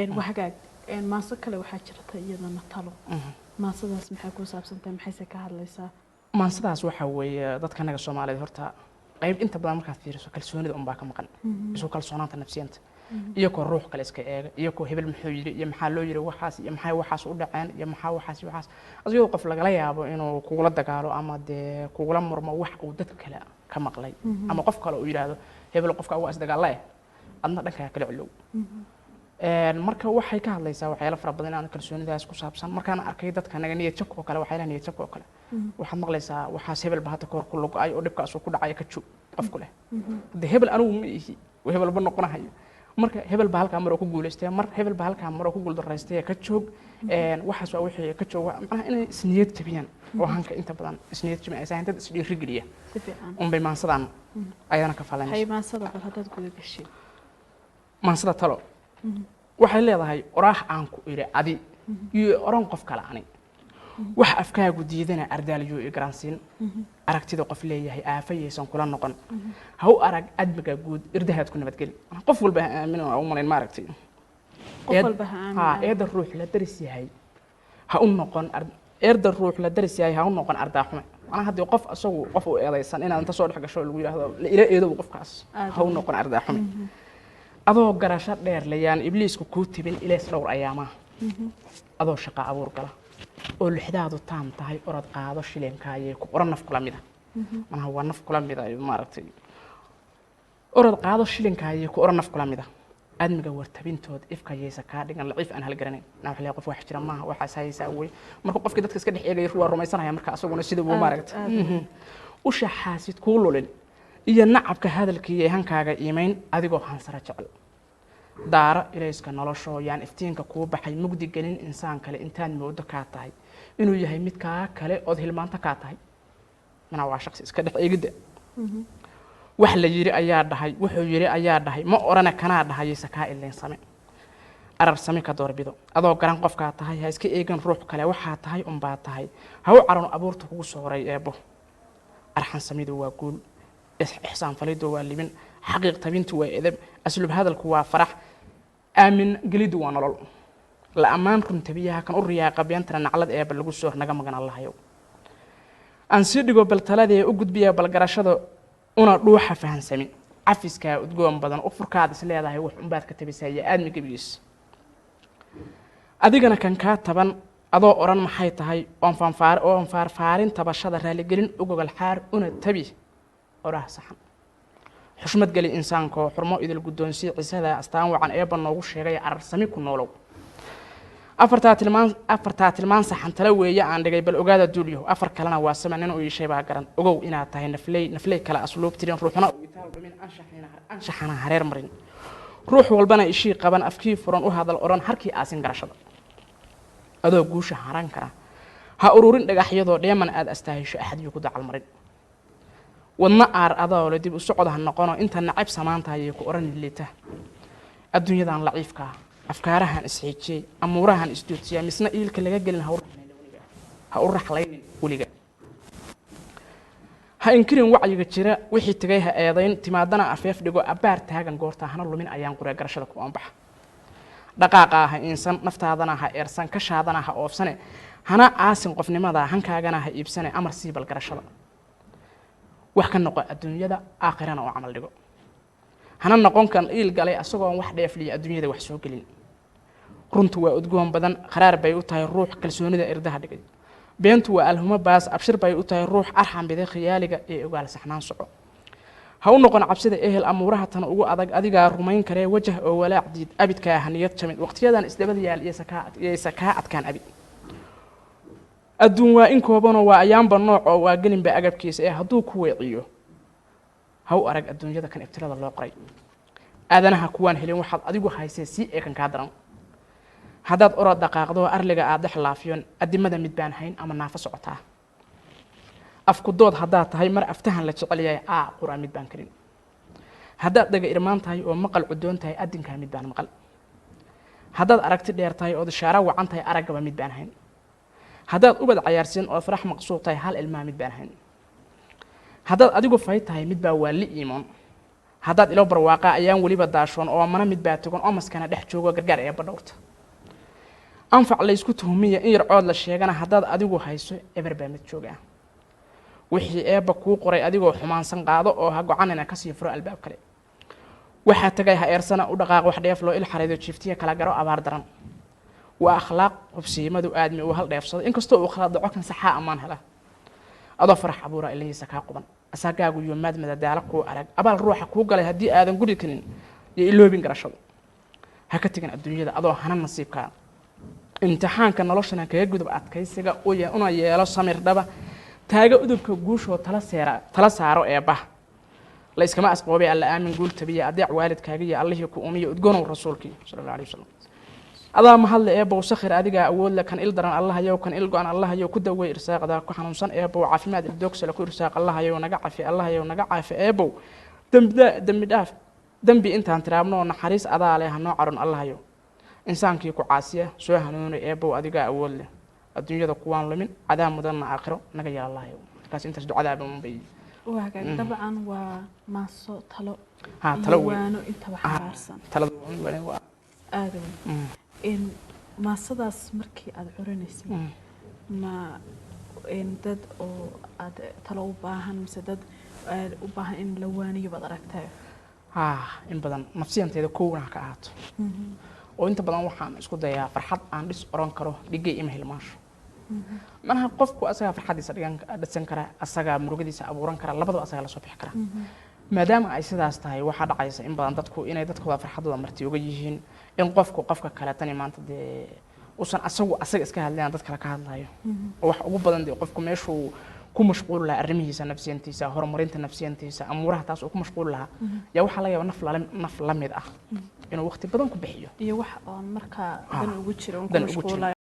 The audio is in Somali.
Wahagaag, maaso kale waxaa jirta iyadana, Talo. Maasadaas maxay ku saabsantahay? Maxayse ka hadlaysaa? Maansadaas waxaa weeye, dadka anaga Soomaaliyeed horta qayb inta badan markaad fiiriso kalsoonida unbaa ka maqan, isu kalsoonaanta nafsiyanta, iyagoo ruux kale iska eega, iyagoo hebel muxuu yidhi iyo maxaa loo yidhi waxaas iyo maxay waxaas u dhaceen iyo maxaa waxaas iyo waxaas, asigoo qof lagala yaabo inuu kugula dagaalo ama dee kugula murmo wax uu dad kale ka maqlay ama qof kale uu yidhaahdo hebel qofka waa isdagaalla eh, adna dhankaa kala celow. Marka waxay ka hadlaysaa waxyaalo fara badan aan kalsoonidaas ku saabsan. Markaan arkay dadka naga niyad jabka oo kale, waxyaalaha niyad jabka oo kale, waxaad maqlaysaa waxaas hebel ba hadda kahor ku lugo-ay oo dhibkaas uu ku dhacay, ka joog qofku leh. Hadde hebel anigu ma ihi, hebel ma noqonahayo. Marka hebel baa halkaa mar oo ku guulaystay, mar hebel baa halkaa mar oo ku guuldaraystay, ka joog. Waxaas waa wixii ka joog, macnaha inay isniyad jabiyaan oo hanka inta badan isniyad jabin aysan dad isdhiirigeliya Si fiican. unbay maansadan ayadana ka falanaysa. Hay, maansada bal haddaad guda gashay. Maansada Talo waxay leedahay: oraah aan ku idhi adi iyo oran qof kale ani, wax afkaagu diidana ardaalyuu i garansiin, aragtida qof leeyahay aafayaysan kula noqon, ha u arag admiga guud, irdahaad ku nabadgeli, qof walba ha aamin oo u malayn maaragtay. Qof walba ha aamin. Ha eedda ruux la daris yahay ha u noqon eedda ruux la daris yahay ha u noqon ardaaxume. Macnaha haddii qof isagu qof u eedaysan inaad inta soo dhex gasho lagu yidhaahdo la ila eedow qofkaas, Aad ha u noqon ardaaxume. Adoo garasho dheer layaan ibliisku kuu tibin ilays dhowr ayaamaha, adoo shaqa abuur gala oo lixdaadu taam tahay, orod qaado shilinkaayay ku oran naf kula mida, macnaha waa naf kula mida maaragtay, orod qaado shilinkaayay ku oran naf kula mida. Aadmiga wartabintood ifkayaysa kaa dhigan laciif aan halgaranayn. Naa wax leeyahay qof wax jira maaha, waxaas hayaysaa wey. Marka qofkii dadka iska dhex eegaya waa rumaysanaya, marka asaguna sida buu Aad, maaragtay aad. Usha xaasid kuu lulin iyo nacabka hadalkiiyo hankaaga iimayn, adigoo hansara jecel daaro ilayska noloshoo yaan iftiinka kuu baxay mugdi gelin insaan kale intaad moodo kaa tahay inuu yahay mid kaa kale ood hilmaanto kaa tahay. Manaa waa shaqsi iska dhex eegidda. Wax la yiri ayaa dhahay, wuxuu yiri ayaa dhahay, ma orane kanaa dhahayse kaa ilayn same arar same ka doorbido. Adoo garan qofkaa tahay ha iska eegan ruux kale, waxaa tahay unbaa tahay, ha u caran abuurta kugu sooray eebbo. Arxan samidu waa guul, ixsaan falidu waa libin, xaqiiq tabintu waa edeb, asluub hadalku waa farax, aamin geliddu waa nolol la ammaan, run tabiyaha kan u riyaaqa beentana naclad eebba lagu soor naga magan Allahayow. Aan sii dhigo bal taladee u gudbiya bal garashada una dhuuxa fahansamin, cafiskaa udgoon badan u furkaad is leedahay wax unbaad ka tabisaa iyo aadmi gebigiis. Adigana kan kaa taban adoo odhan maxay tahay oon faanfaar oon faarfaarin tabashada raaligelin u gogol xaar una tabi oraah saxan. Xushmad geli insaanko xurmo idil guddoonsii, cisada astaan wacan eebba noogu sheegay, ararsami ku noolow. Afartaa tilmaan saxan tala weeye aan dhigay, bal ogaada duulyahow. Afar kalena waa sama nin u iishay baa garan. Ogow inaad tahay nafley nafley kale asluub tirin, ruuxna u itaal dhumin, anshaxina anshaxana hareer marin, ruux walbana ishii qaban, afkii furan u hadal odhan harkii aasin garashada. Adoo guusha haran kara ha ururin dhagaxyadoo dheeman aad astaahisho axadyo ku dacal marin. Wadna aar adoo le dib u socod ha noqono inta nacayb samaantahayay ku odhan liita. Adduunyadan laciifka ah, afkaarahan isxiijiyey, amuurahan isduujiya, misna iilka laga gelin ha u raxlaynin weliga, ha u raxlaynin weliga. Ha inkirin wacyiga jira, wixii tegay ha eedayn, timaadana afeef dhigo, abbaar taagan goorta hana lumin ayaan quree garashada ku oonbaxa. Dhaqaaqa ha iinsan, naftaadana ha eersan, kashaadana ha oofsane, hana aasin qofnimada, hankaagana ha iibsane, amar sii bal garashada. Wax ka noqo adduunyada, aakhirana oo camal dhigo, hana noqon kan iil galay asagoon wax dheefliya adduunyada wax soo gelin. Runtu waa udgoon badan, qaraar bay u tahay ruux kalsoonida irdaha dhigay. Beentu waa alhumo baas, abshir bay u tahay ruux arxan biday khiyaaliga ee ogaal saxnaan soco. Ha u noqon cabsida ehel, amuuraha tan ugu adag adigaa rumayn karee wajah oo walaac diid, abidkaa ha niyad jamid, waqtiyadan isdabada yaal iyo sakaa iyo sakaa adkaan abid. Adduun waa in koobanoo waa ayaanba nooc oo waa gelinba agabkiisa ee hadduu ku weeciyo ha u arag adduunyada kan ibtilada loo qoray. Aadanaha kuwaan helin waxaad adigu haysee sii eekan kaa daran. Haddaad orod dhaqaaqdo arliga aad dhex laafiyon, adimada mid baan hayn ama naafo socotaa. Afku dood haddaad tahay mar aftahan la jecel yahay aa qura mid baan karin. Haddaad dhaga irmaan tahay oo maqal cudoon tahay, adinkaa mid baan maqal. Haddaad aragti dheer tahay ood ishaaro wacan tahay, araggaba mid baan hayn. Haddaad ubad cayaarsiin oo farax maqsuud tahay, hal ilmaa mid baan hayn. Haddaad adigu fay tahay mid baa waa li iimoon. Haddaad ilo barwaaqa ayaan weliba daashoon oo mana mid baa togan oo maskana dhex joogo gargaar eebba dhowrta. Anfac la isku tuhumiya in yar cood la sheegana haddaad adigu hayso eber baa mid jooga. Wixii eebba kuu qoray adigoo xumaansan qaado oo ha gocanina kasii furo albaab kale. Waxaa tagay ha eersana u dhaqaaq wax dheef loo il xariido jiiftiya kala garo abaar daran. Waa akhlaaq hubsiimadu aadmi uu hal dheefsado inkastoo uu kala dhaco kan saxaa ammaan hela. Adoo farax abuura ilihiisa kaa quban asagaagu iyo maad madadaalo kuu arag abaal ruuxa kuu galay haddii aadan guri karin iyo iloobin garashadu. Ha ka tegin adduunyada adoo hana nasiibkaa. Imtixaanka noloshana kaga gudub adkaysiga una yeelo samir dhaba. Taaga udubka guushoo tala seera tala saaro eebbaha. La iskama asqoobay alla aamin guul tabiya adeec waalidkaaga iyo allihii ku umiya udgoonow rasuulkii sala allahu alayhi wasalam. Adaa mahadle eebbow sakhir adigaa awood leh kan il daran allahayow kan il go-an allahayow ku dawey irsaaqda ku xanuunsan eebbow caafimaad ildogsale ku irsaaq allahayow naga cafi allahayow naga caafi eebbow dembi dhaaf dembi intaan tiraabno oo naxariis adaa leh hanoo caron allahayow. Insaankii ku caasiya soo hanuunay eebbow adigaa awood leh adduunyada kuwaan lumin cadaab mudanna aakhiro naga yeel allahayow. Markaas intaas ducadaaba unbay. Waa hagaag, dabcan waa maaso talo haa talo iyo weyn waano intaba xambaarsan. Talada waa aada weyn. In maasadaas markii aada curinaysay ma in dad oo aad talo u baahan mise dad aad u baahan in la waaniyo baad aragtay? Haa, in badan nafsiyanteeda kowna ha ka ahaato oo inta badan waxaan isku dayaa farxad aan dhis oran karo dhigay ima hilmaansho. Macnaha qofku asagaa farxadiisa dhigan dhisan kara, asagaa murugadiisa abuuran kara, labadaba asagaa lasoo bixi kara. Maadaama ay sidaas tahay waxaa dhacaysa in badan dadku inay dadkooda farxadooda marti uga yihiin in qofku qofka kale tani maanta dee usan asagu asaga iska hadlayan dad kale ka hadlayo. Oo wax ugu badan dee qofku meeshuu ku mashquuli lahaa arrimihiisa nafsiyantiisa, horumarinta nafsiyantiisa, amuuraha taas uu ku mashquuli lahaa yaa waxaa laga yaabaa naf la mid ah inuu waqti badan ku bixiyo iyo wax oon markaa dan ugu jiro oon ku dan ugu jirin. mashquulayo.